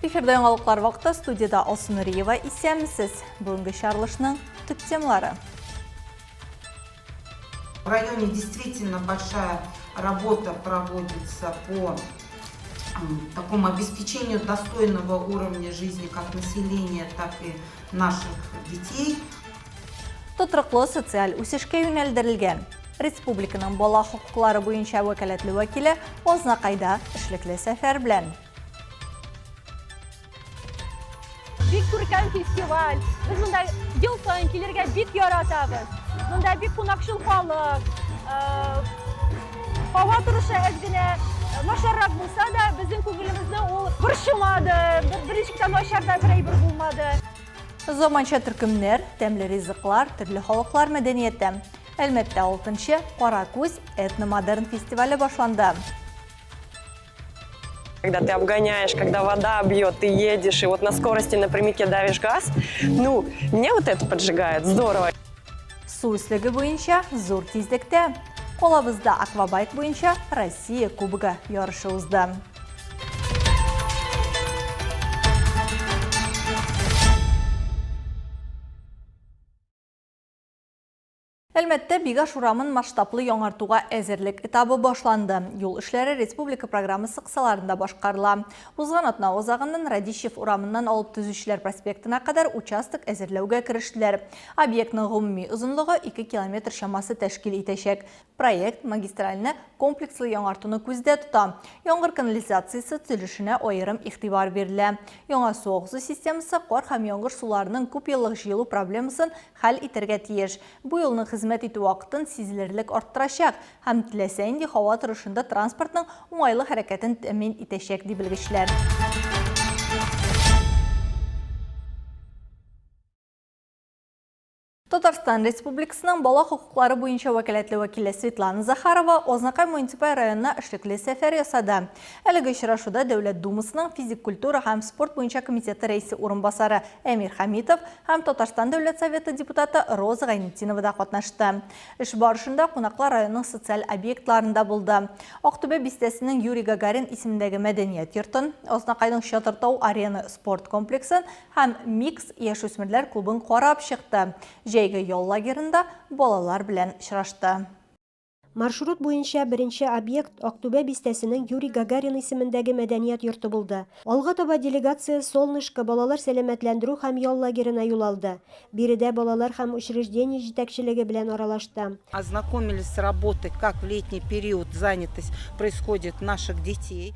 Эфирда яңалыклар вакыты студиядә Алсу Нуриева исәнмесез. Бүгенге чыгарылышның төп темалары. В районе действительно большая работа проводится по такому обеспечению достойного уровня жизни как населения, так и наших детей. Тотрыклы социаль үсешкә юнәлдерелгән республиканың бала хокуклары буенча вәкаләтле вәкиле Азнакайда эшлекле сәфәр белән. Бик күркәм фестиваль. Без монда ел саен килергә бик яратабыз. Монда бик кунакчыл халык. Э, һава торышы әз генә начаррак булса да, безнең күңелебезне ул борчымады. Берничек тә начар да бер әйбер булмады. Заманча төркемнәр, тәмле ризыклар, төрле халыклар мәдәнияте. Әлмәттә алтынчы Кара күз этномодерн фестивале башланды. Когда ты обгоняешь, когда вода бьет, ты едешь, и вот на скорости напрямике давишь газ, ну, меня вот это поджигает, здорово. Су өслеге буенча зур тизлектә. Калабызда аквабайк буенча Россия Кубогы ярышы узды. Әлмәттә Бигаш урамын масштаблы яңартуга әзерлек этабы башланды. Юл эшләре республика программасы кысаларында башкарыла. Узган атна азагыннан Радищев урамыннан алып Төзүчеләр проспектына кадәр участок әзерләүгә керештеләр. Объектның гомуми озынлыгы 2 километр чамасы тәшкил итәчәк. Проект магистральне комплекслы яңартуны күздә тота. Яңгыр канализациясе төзелешенә аерым игътибар бирелә. Яңа су агызу системасы кар һәм яңгыр суларының күпьеллык җыелу проблемасын хәл итәргә тиеш. Бу юлның хезмәт итү вакытын сизелерлек арттырачак һәм теләсә нинди һава торышында транспортның уңайлы хәрәкәтен тәэмин итәчәк, ди белгечләр. Татарстан Республикасының бала хокуклары буенча вәкаләтле вәкиле Светлана Захарова Азнакай муниципаль районына эшлекле сәфәр ясады. Әлеге очрашуда Дәүләт Думасының физик культура һәм спорт буенча комитеты рәисе урынбасары Әмир Хәмитов һәм Татарстан Дәүләт Советы депутаты Роза Гайнетдинова да катнашты. Эш барышында кунаклар районның социаль объектларында булды. Актүбә бистәсенең Юрий Гагарин исемендәге мәдәният йортын, Азнакайның Чатыртау арена спорт комплексын Һәм Микс яшүсмерләр клубын карап чыкты, җәйге ял лагерында балалар белән очрашты. Маршрут буенча беренче объект Актүбә бистәсенең Юрий Гагарин исемендәге мәдәният йорты булды. Алга таба делегация Солнышко балалар сәламәтләндерү һәм ял лагерена юл алды. Биредә балалар һәм учреждение җитәкчелеге белән аралашты. Ознакомились с работой, как в летний период занятость происходит наших детей.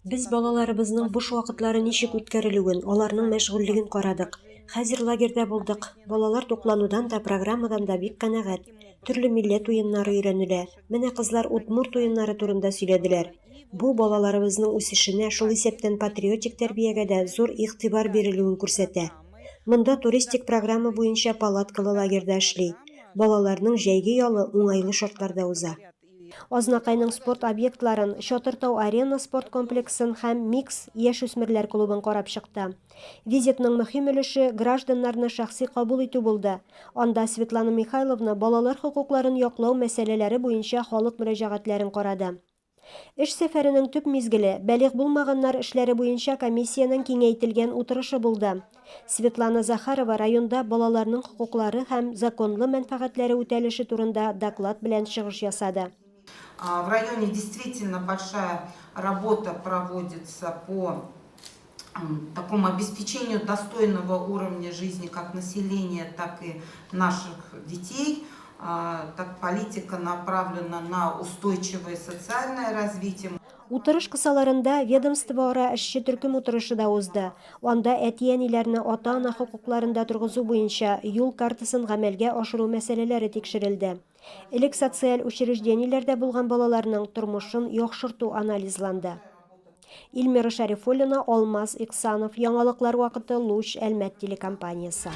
Без балаларыбызның буш вакытлары ничек үткәрелүен, аларның мәшгульлеген карадык. Хәзер лагерьда булдык. Балалар тукланудан да, программадан да бик канәгать. Төрле милләт уеннары өйрәнелә. Менә кызлар удмурт уеннары турында сөйләделәр. Бу балаларыбызның үсешенә, шул исәптән патриотик тәрбиягә дә зур игътибар бирелүен күрсәтә. Монда туристик программа буенча палаткалы лагерь да эшли. Балаларның җәйге ялы уңайлы шартларда уза. Азнакайның спорт объектларын, Чатыр-Тау Арена спорт комплексын һәм Микс яшүсмерләр клубын карап чыкты. Визитның мөһим өлеше гражданнарны шәхси кабул итү булды. Анда Светлана Михайловна балалар хокукларын яклау мәсьәләләре буенча халык мөрәҗәгатьләрен карады. Эш сәфәренең төп мизгеле, балигъ булмаганнар эшләре буенча комиссиянең киңәйтелгән утырышы булды. Светлана Захарова районда балаларның хокуклары һәм законлы мәнфәгатьләре үтәлеше турында доклад белән чыгыш ясады. В районе действительно большая работа проводится по такому обеспечению достойного уровня жизни как населения, так и наших детей. Так политика направлена на устойчивое социальное развитие. Утырыш кысаларында ведомствоара эшче төркем утырышы да узды. Анда әти-әниләрне ата-ана хокукларында торгызу буенча юл картасын гамәлгә ашыру мәсьәләләре тикшерелде. Элек социаль учреждениеләрдә булган балаларның тормышын яхшырту анализланды. Ильмира Шәрифуллина, Алмаз Иксанов, Яңалыклар вакыты, Луч, Әлмәт телекомпаниясе.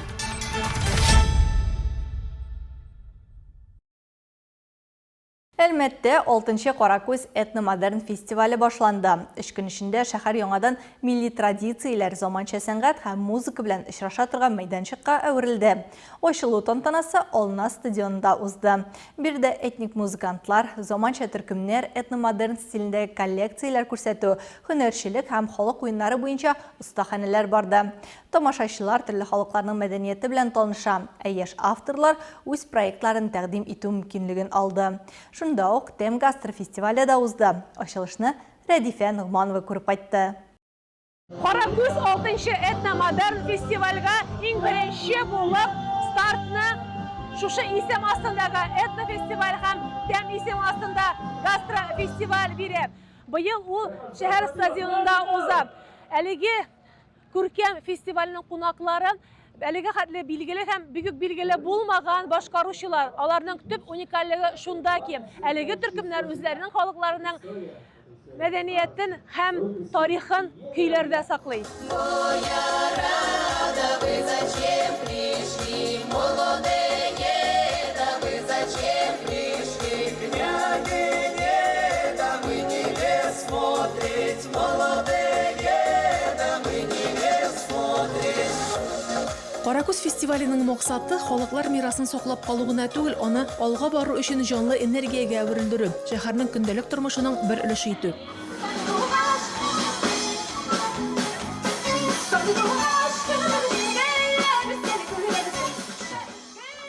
Әлмәттә алтынчы Каракүз этно-модерн фестивале башланды. Өч көн эчендә шәһәр яңадан милли традицияләр, заманча сәнгать һәм музыка белән очраша торган мәйданчыкка әверелде. Ачылу тантанасы Ална стадионында узды. Биредә этник музыкантлар, заманча төркемнәр, этно-модерн стилендәге коллекцияләр күрсәтү, һөнәрчелек һәм халык уеннары буенча остаханәләр барды. Тамашачылар төрле халыкларның мәдәнияте белән таныша, ә яшь авторлар үз проектларын тәкъдим итү мөмкинлеген алды. Шунда ук Тәм гастрофестивале дә узды. Ачылышны Рәдифә Ногманова күреп кайтты. Каракүз алтынчы этно-модерн фестивальгә иң беренче булып стартны шушы исем астындагы этнофестиваль һәм Тәм исеме астында гастрофестиваль бирә. Быел ул шәһәр стадионында уза. Әлеге Күркәм фестивальнең кунаклары әлегә хәтле билгеле һәм бик үк билгеле булмаган башкаручылар. Аларның төп уникальлеге шунда ки, әлеге төркемнәр үзләренең халыкларының мәдәниятен һәм тарихын көйләрдә саклый. Каракүз фестиваленең максаты, халыклар мирасын саклап калу гына түгел, аны алга бару өчен җанлы энергиягә әверелдерү, шәһәрнең көндәлек тормышының бер өлеше итү.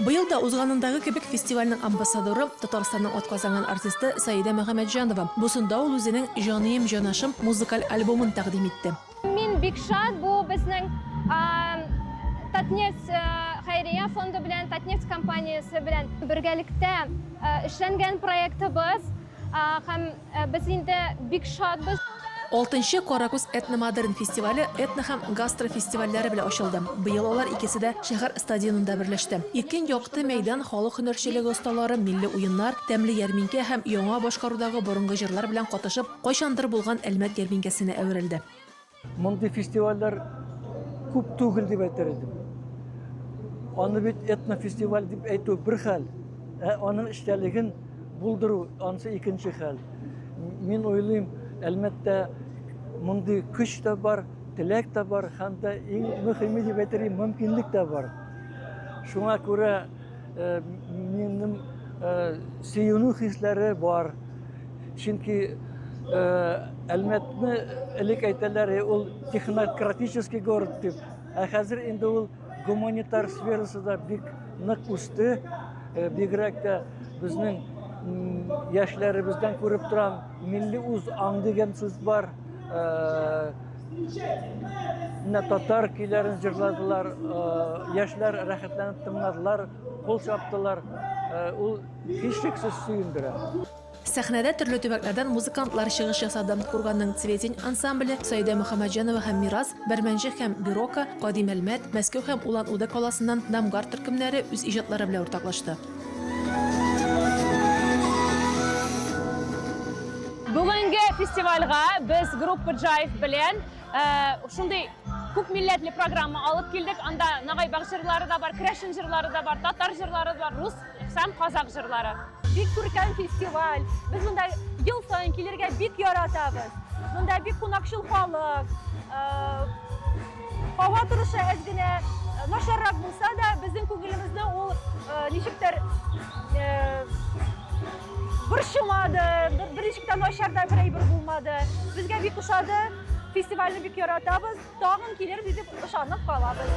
Быел да узганындагы кебек фестивальнең амбассадоры, Татарстанның атказанган артисты Саидә Мөхәммәтҗанова. Бусында ул үзенең Җаныем, җанашым музыкаль альбомын тәкъдим итте. Мин бик шат, бу безнең Татнефть хәйрия фонды белән, Татнефть компаниясе белән бергәлектә эшләнгән проектыбыз. Һәм без инде бик шатбыз. Алтынчы Каракүз этномодерн фестивале этно һәм гастро фестивальләре белән ачылды. Быел алар икесе дә шәһәр стадионында берләште. Иркен якты мәйдан халык һөнәрчелеге осталары, милли уеннар, тәмле ярминкә һәм яңа башкарудагы борынгы җырлар белән катышып, кайчандыр булган Әлмәт ярминкәсенә әверелде. Мондый фестивальләр күп түгел дип әйтер идем. Аны бит этнофестиваль дип әйтү бер хәл, ә аның эчтәлеген булдыру анысы икенче хәл. Мин уйлыйм, Әлмәттә мондый көч тә бар, теләк тә бар һәм дә иң мөһиме дип әйтер идем, мөмкинлек тә бар. Шуңа күрә э, минем э, сөенү хисләре бар. Чөнки э, Әлмәтне элек әйтәләр, ул технократический город дип. Ә хәзер инде ул гуманитар сферасы да бик нык үсте. Э, бигрәк тә безнең яшьләребездән күреп торам, милли үз аң дигән сүз бар. Э, менә татар көйләрен җырладылар, яшьләр рәхәтләнеп тыңладылар, кул чаптылар. Ул һичшиксез сөендерә. Сәхнәдә төрле төбәкләрдән музыкантлар чыгыш ясады. Курганның Цветень ансамбле, Саидә Мөхәммәтҗанова һәм Мирас, Бәрмәнчек һәм Бирока, Кадим Әлмәт, Мәскәү һәм Улан-Удэ каласыннан Намгар төркемнәре үз иҗатлары белән уртаклашты. Бүгенге фестивальгә без группа Джайв белән шундый күп милләтле программа алып килдек. Анда нагайбак җырлары да бар, керәшен җырлары да бар, татар җырлары да бар, рус һәм казак җырлары. Бик күркәм фестиваль. Без монда ел саен килергә бик яратабыз. Монда бик кунакчыл халык. Һава торышы әз генә начаррак булса да, безнең күңелебезне ул ничектер борчымады, берничек тә начар да бер әйбер булмады. Безгә бик ошады, фестивальне бик яратабыз. Тагын килербез дип ышанып калабыз.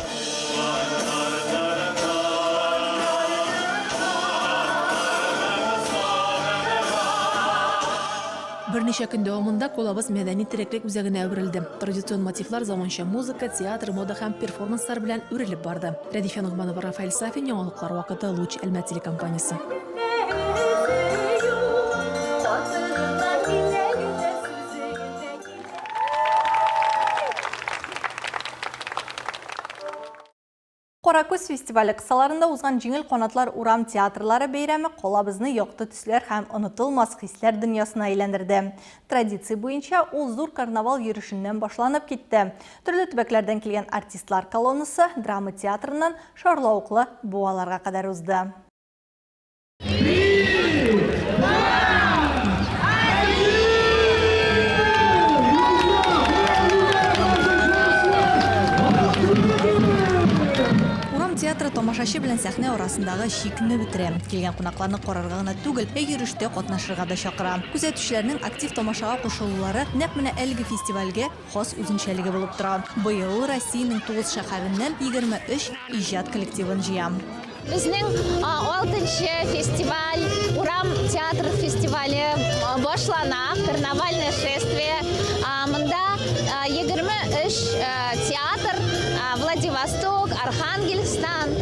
Берничә көн дәвамында Кулабыз мәдәни тереклек үзәгенә әверелде. Традицион мотивлар заманча музыка, театр, мода һәм перформанслар белән үрелеп барды. Рәдифә Ногманова, Рафаэль Сафин, Яңалыклар вакыты, Луч, Әлмәт телекомпаниясе. Каракүз фестивале кысаларында узган Җиңел канатлар урам театрлары бәйрәме калабызны якты төсләр һәм онытылмас хисләр дөньясына әйләндерде. Традиция буенча ул зур карнавал йөрешеннән башланып китте. Төрле төбәкләрдән килгән артистлар колоннасы драма театрыннан шарлавыклы буаларга кадәр узды. тамашачы белән сәхнә арасындагы чикне бетерә. Килгән кунакларны карарга гына түгел, ә йөрештә катнашырга да чакыра. Күзәтүчеләрнең актив тамашага кушылулары нәкъ менә әлеге фестивальгә хас үзенчәлеге булып тора. Быел ул Россиянең тугыз шәһәреннән 23 иҗат коллективын җыя. Безнең алтынчы фестиваль, урам театр фестивале башлана, карнавальное шествие. Монда 23 театр Владивосток, Архангельстан,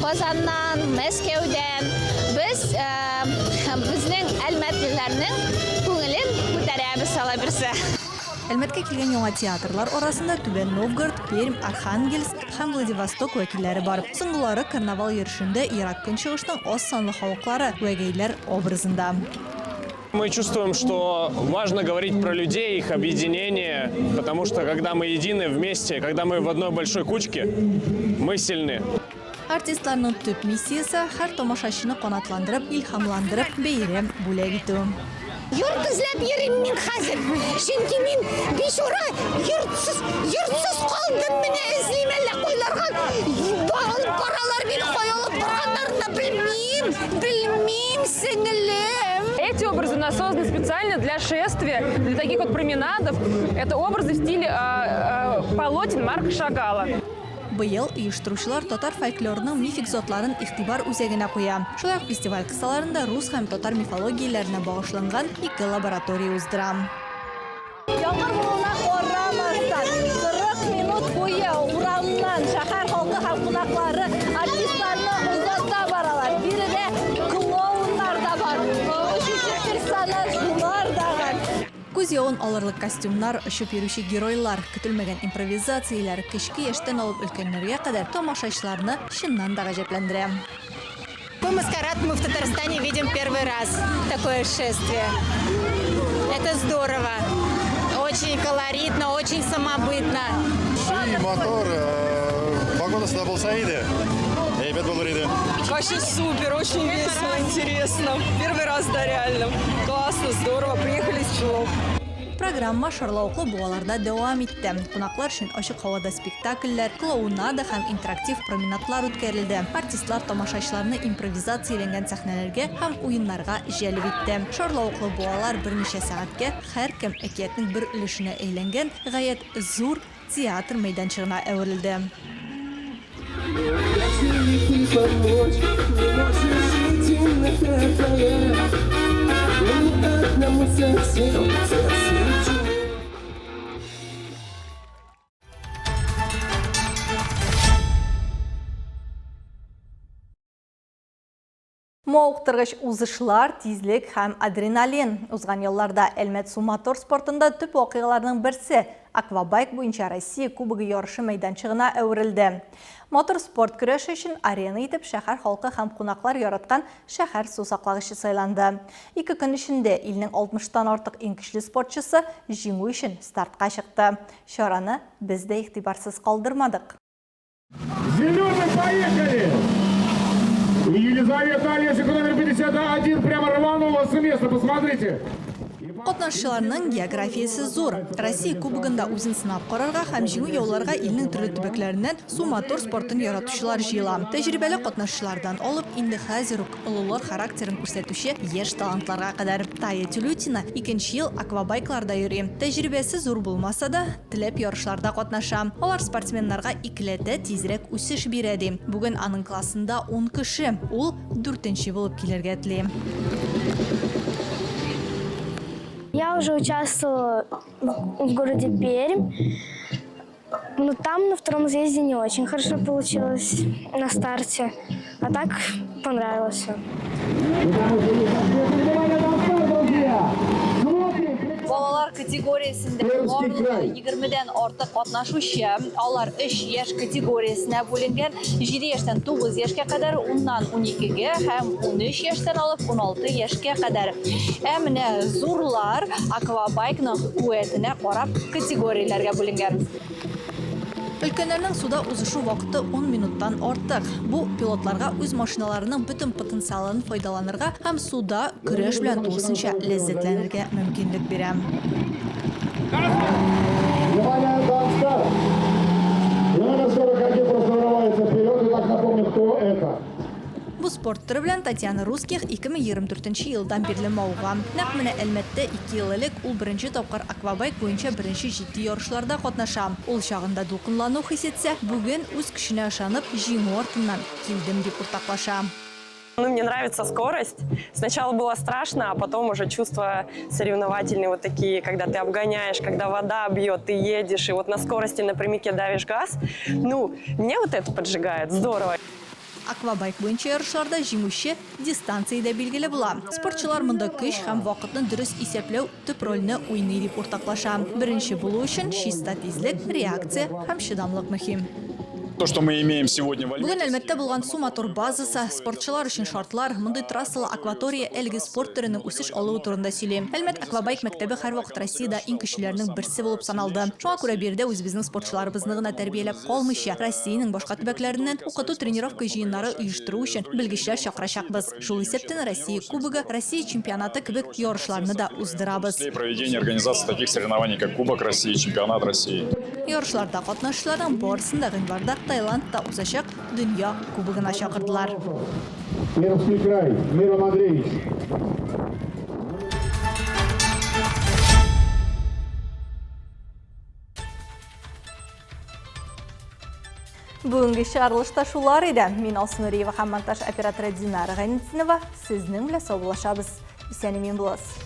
Казаннан, Мәскәүдән. Без безнең әлмәтлеләрнең күңелен күтәрәбез, алабирса. Әлмәткә килгән яңа театрлар арасында Түбән Новгород, Пермь, Архангельск һәм Владивосток вәкилләре бар. Соңгылары карнавал йөрешендә Ерак Көнчыгышның аз санлы халыклары, вәгәйләр образында. Мы чувствуем, что важно говорить про людей, их объединение, потому что когда мы едины вместе, когда мы в одной большой кучке, мы сильны. Артистларның төп миссиясе, һәр тамашачыны канатландырып, илһамландырып, бәйрәм бүләк итү. Йорт эзләп йөрим мин хәзер. Чөнки мин бичара йортсыз, йортсыз калдым. Менә эзлим әллә кайларга алып баралар мине, кая алып барганнарын да белмим. Белмим, сеңелем. Эти образы у нас созданы специально для шествия, для таких вот променадов. Это образы в стиле полотен Марка Шагала. Быел оештыручылар татар фольклорының мифик затларын игътибар үзәгенә куя. Шулай ук фестиваль кысаларында рус һәм татар мифологияләренә багышланган ике лаборатория уздыра. Яңгыр булуына карамастан, 40 минут буе урамнан шәһәр халкы һәм кунаклары артистларны озата баралар. Биредә клоуннар да бар, очучы персонажлар да бар. Күз явын алырлык костюмнар, очып йөрүче геройлар, көтелмәгән импровизацияләр кечке яшьтән алып өлкәннәргә кадәр тамашачыларны чыннан да гаҗәпләндерә. Такой маскарад мы в Татарстане видим первый раз, такое шествие. Это здорово. Очень колоритно, очень самобытно. И мотор, погода сюда был Саиды. Әйбәт булыр иде. Вообще супер, очень весело, интересно. Первый раз, да, реально. Классно, здорово. Приехали из Челов. Программа шарлавыклы буаларда дәвам итте. Кунаклар өчен ачык һавада спектакльләр, клоунада һәм интерактив променадлар үткәрелде. Артистлар тамашачыларны импровизацияләнгән сәхнәләргә һәм уеннарга җәлеп итте. Шарлавыклы буалар берничә сәгатькә һәркем әкиятнең бер өлешенә әйләнгән гаять зур театр мәйданчыгына әверелде. Мавыктыргыч узышлар, тизлек һәм адреналин. Узган елларда Әлмәт су мотор спортында төп вакыйгаларның берсе аквабайк буенча Россия Кубогы ярышы мәйданчыгына әверелде. Мотор спорт көрәше өчен арена итеп шәһәр халкы һәм кунаклар яраткан шәһәр су саклагычы сайланды. Ике көн эчендә илнең 60 тан артык иң көчле спортчысы җиңү өчен стартка чыкты. Чараны без дә игътибарсыз калдырмадык. Зеленый, поехали! Елизавета Олесик, номер 51, прямо рванула с места, посмотрите. Катнашчыларның географиясе зур. Россия Кубогында үзен сынап карарга һәм җиңү яуларга илнең төрле төбәкләреннән су мотор спортын яратучылар җыела. Тәҗрибәле катнашчылардан алып, инде хәзер үк олылар характерын күрсәтүче яшь талантларга кадәр. Тая Тюлютина икенче ел аквабайкларда йөри. Тәҗрибәсе зур булмаса да, теләп ярышларда катнаша. Алар спортсменнарга икеләтә тизрәк үсеш бирә, ди. Бүген аның классында ун кеше, ул дүртенче булып килергә тели. Я уже участвовала в городе Пермь. Но там на втором заезде не очень хорошо получилось на старте. А так понравилось все. Балалар категориясендә барлыгы 20-дән артык катнашучы. Алар 3 яшь категориясенә бүленгән. 7 яшьтән 9 яшькә кадәр, 10-нан 12-гә һәм 13 яшьтән алып 16 яшькә кадәр. Ә менә зурлар аквабайкның куәтенә карап категорияләргә бүленгән. Өлкәннәрнең суда узышу вакыты 10 минуттан артык. Бу пилотларга үз машиналарының бөтен потенциалын файдаланырга һәм суда көрәш белән тулысынча ләззәтләнергә мөмкинлек бирә. Внимание, старт! Номер 41 просто вырывается вперед. Итак, напомню, кто это. спорт төре белән Татьяна Русских 2024 нче елдан бирле мавыга. Нәкъ менә Әлмәттә ике ел элек ул беренче тапкыр аквабайк буенча беренче җитди ярышларда катнаша. Ул чагында дулкынлану хис итсә, бүген үз көченә ышанып, җиңү артыннан килдем, дип уртаклаша. Ну, мне нравится скорость. Сначала было страшно, а потом уже чувства соревновательные вот такие, когда ты обгоняешь, когда вода бьет, ты едешь, и вот на скорости напрямике давишь газ. Ну, меня вот это поджигает, здорово. Аквабайк буенча ярышларда җиңүче дистанция дә билгеле була. Спортчылар монда көч һәм вакытны дөрес исәпләү төп рольне уйный дип уртаклаша. Беренче булу өчен чиста тизлек, реакция һәм чыдамлык мөһим. То, что мы имеем сегодня в Альмете. Бүген Әлмәттә булган су мотор базасы, спортчылар өчен шартлар, мондый трассалы акватория әлеге спорт төренең үсеш алуы турында сөйли. Әлмәт аквабайк мәктәбе һәрвакыт Россиядә иң көчлеләрнең берсе булып саналды. Шуңа күрә биредә үзебезнең спортчыларыбызны гына тәрбияләп калмыйча, Россиянең башка төбәкләреннән укыту-тренировка җыеннары оештыру өчен белгечләр чакырачакбыз. Шул исәптән Россия Кубогы, Россия чемпионаты кебек ярышларны да уздырабыз. Проведение организации таких соревнований, как Кубок России, Чемпионат России. Ярышларда катнашучыларның барысын да гыйнварда Таиландта узачак Дөнья кубогына чакырдылар. Пермский край, Мирон Андреевич. Бүгенге чыгарылышта шулар иде. Мин Алсу Нуриева һәм монтаж операторы Динара Гайнетдинова сезнең белән саубуллашабыз. Исән-имин булыгыз.